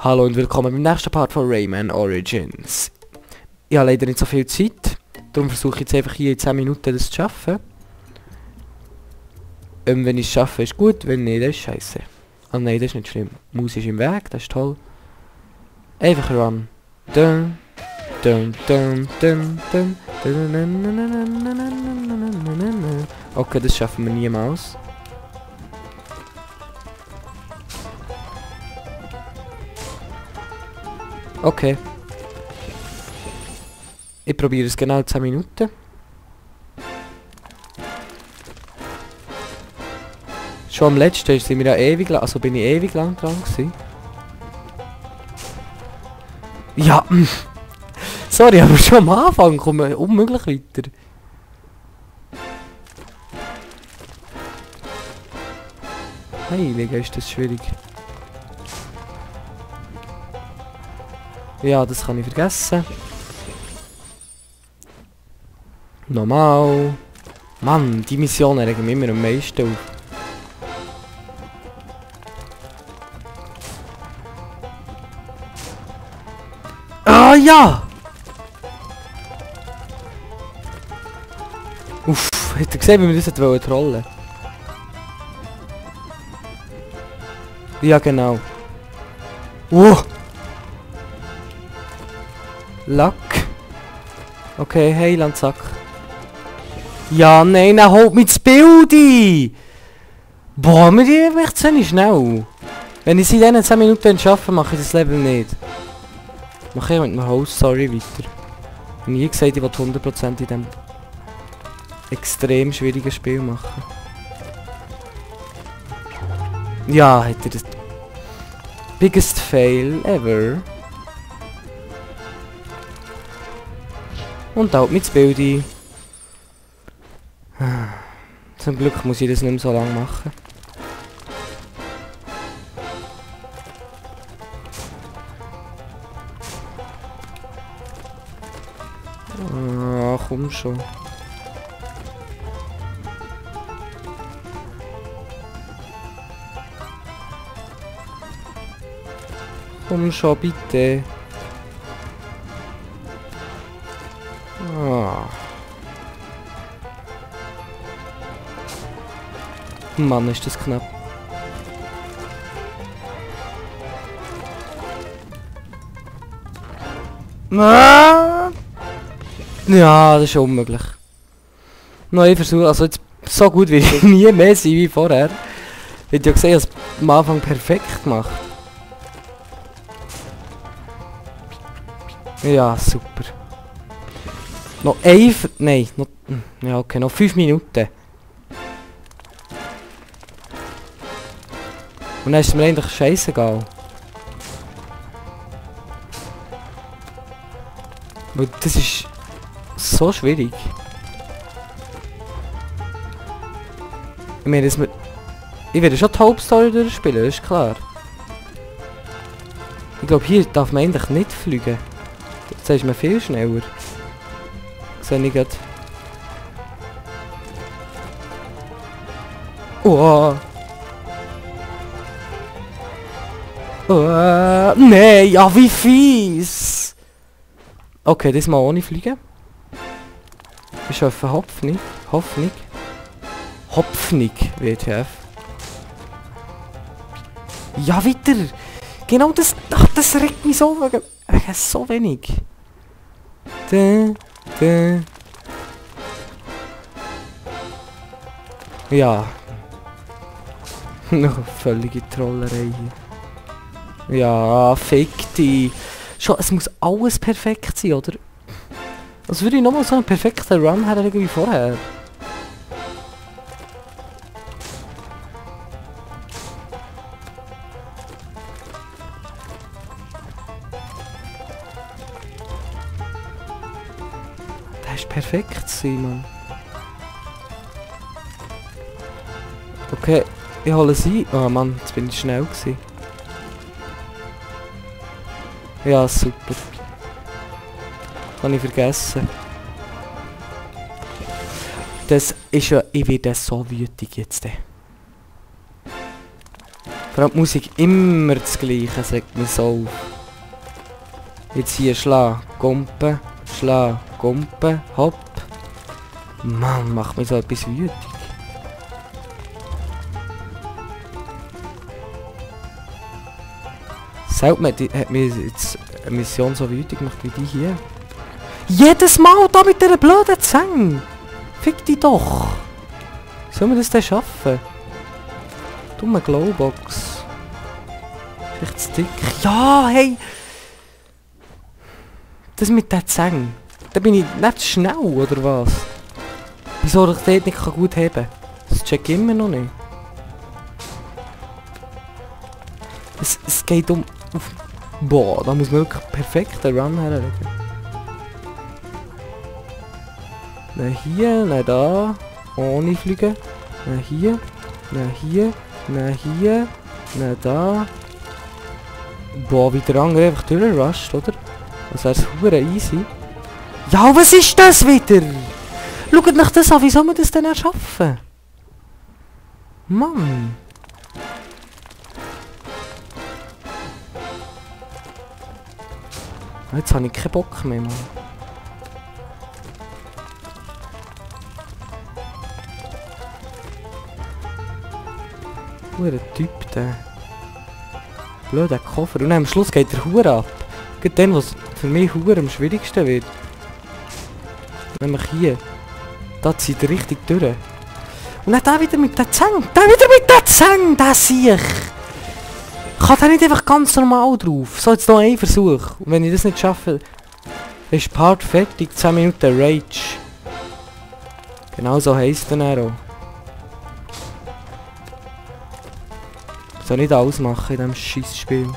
Hallo und willkommen beim nächsten Part von Rayman Origins. Ich habe leider nicht so viel Zeit, darum versuche ich jetzt einfach hier in 10 Minuten das zu schaffen. Wenn ich es schaffe, ist gut, wenn nicht, das ist scheiße. Ah nein, das ist nicht schlimm. Die Maus ist im Weg, das ist toll. Einfach run. Dun, dun, dun, dun, dun, dun. Okay, das schaffen wir niemals. Okay. Ich probiere es genau 10 Minuten. Schon am letzten sind wir ja ewig lang, also bin ich ewig lang dran gewesen. Ja, sorry, aber schon am Anfang kommen wir unmöglich weiter. Heilige, ist das schwierig. Ja, das kann ich vergessen. Normal. Mann, die Missionen regen mich immer am meisten auf. Ah ja! Uff, hätte gesehen, wie wir das trollen wollten. Ja, genau. Lack. Okay, Heiland, zack. Ja, nein, er holt mich das Bild ein! Boah, mir die echt ziemlich schnell. Wenn ich es in diesen 10 Minuten schaffe, mache ich das Level nicht. Mache ich mit dem Host Story weiter. Ich habe nie gesagt, ich will 100% in diesem extrem schwierigen Spiel machen. Ja, hätte das... Biggest fail ever. Und haut mit das Bild ein. Zum Glück muss ich das nicht mehr so lange machen. Ah, komm schon. Komm schon, bitte. Ah. Mann, ist das knapp. Ah. Ja, das ist unmöglich. Noch ein Versuch, also jetzt so gut wie ich nie mehr sein wie vorher. Ich hätte ja gesehen, dass es am Anfang perfekt gemacht. Ja, super. Noch 11... Nein, noch... Ja, okay, noch 5 Minuten. Und dann ist es mir eigentlich scheißegal. Weil das ist... so schwierig. Ich meine, ich werde schon die Hauptstory durchspielen, das ist klar. Ich glaube, hier darf man eigentlich nicht fliegen. Jetzt ist man viel schneller. Sehe ich grad. Oh. Oh. Nein, ja wie fies. Okay, das mal ohne fliegen. Ich hoffe Hoffnung. Hoffnung. Hoffnung, WTF. Ja, wieder. Genau das. Ach, das regt mich so wegen so wenig. Ja. Noch völlige Trollerei hier. Ja, fick die. Schon, es muss alles perfekt sein, oder? Als würde ich nochmal so einen perfekten Run herlegen wie vorher. Das ist perfekt, Simon. Okay, ich hole sie. Oh Mann, jetzt bin ich schnell gewesen. Ja, super. Kann ich vergessen. Das ist ja... Ich werde so wütig jetzt. Vor allem die Musik immer das Gleiche, sagt mir so auf. Jetzt hier Schlag, Gumpen, hopp. Mann, macht mich so etwas wütig. Selten hat mir jetzt eine Mission so wütig gemacht wie die hier. Jedes Mal da mit dieser blöden Zange! Fick dich doch! Wie soll man das denn schaffen? Dumme Glowbox. Echt zu dick. Ja, hey! Das mit der Zange. Da bin ich nicht schnell, oder was? Wieso ich dort nicht gut heben kann? Das check ich immer noch nicht. Es geht um... Boah, da muss man wirklich perfekten Run herlegen. Dann hier, dann da. Ohne fliegen. Dann hier, dann hier, dann hier, dann da. Boah, wie der andere einfach durchrusht, oder? Also wäre es hure easy. Ja, was ist das wieder? Schaut nach das an, wie soll man das denn erschaffen? Mann. Jetzt habe ich keinen Bock mehr, Mann. Huere Typ, der. Blöder Koffer. Und am Schluss geht der Hure ab. Gerade dann, was für mich Hure am schwierigsten wird. Nämlich hier. Da zieht er richtig durch. Und dann da wieder mit der Zange. Da wieder mit der Zange, das sehe ich. Ich kann da nicht einfach ganz normal drauf. So, jetzt noch ein Versuch. Und wenn ich das nicht schaffe, ist Part fertig. 10 Minuten Rage. Genau so heisst er auch. Ich soll nicht alles machen in diesem Scheissspiel.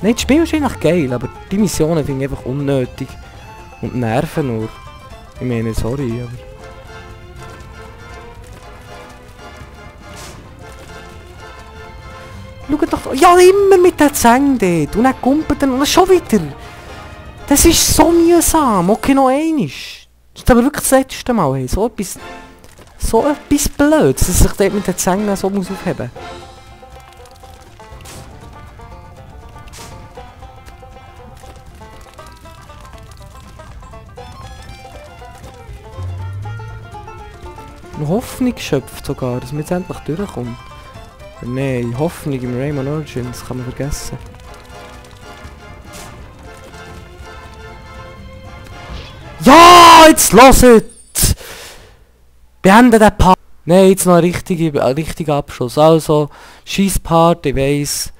Nein, das Spiel ist eigentlich geil, aber die Missionen finde ich einfach unnötig. Und nerven nur. Ich meine, sorry, aber... Schaut doch... Ja, immer mit der Zange dort. Und dann kumpelt er und schon wieder. Das ist so mühsam. Okay, noch einmal. Das ist aber wirklich das letzte Mal. Hey. So etwas Blödes, dass ich dort mit der Zange so muss aufheben muss. Hoffnung schöpft sogar, dass man jetzt endlich durchkommt. Nein, Hoffnung im Rayman Origins kann man vergessen. Ja, jetzt hört! Beenden den Part. Nein, jetzt noch ein richtiger Abschluss. Also, Scheiss-Part, ich weiss.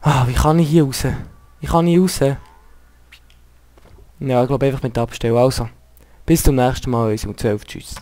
Ah, wie kann ich hier raus? Ich kann nicht raus. Ja, ich glaube einfach mit abstellen. Also, bis zum nächsten Mal, um 12. Tschüss.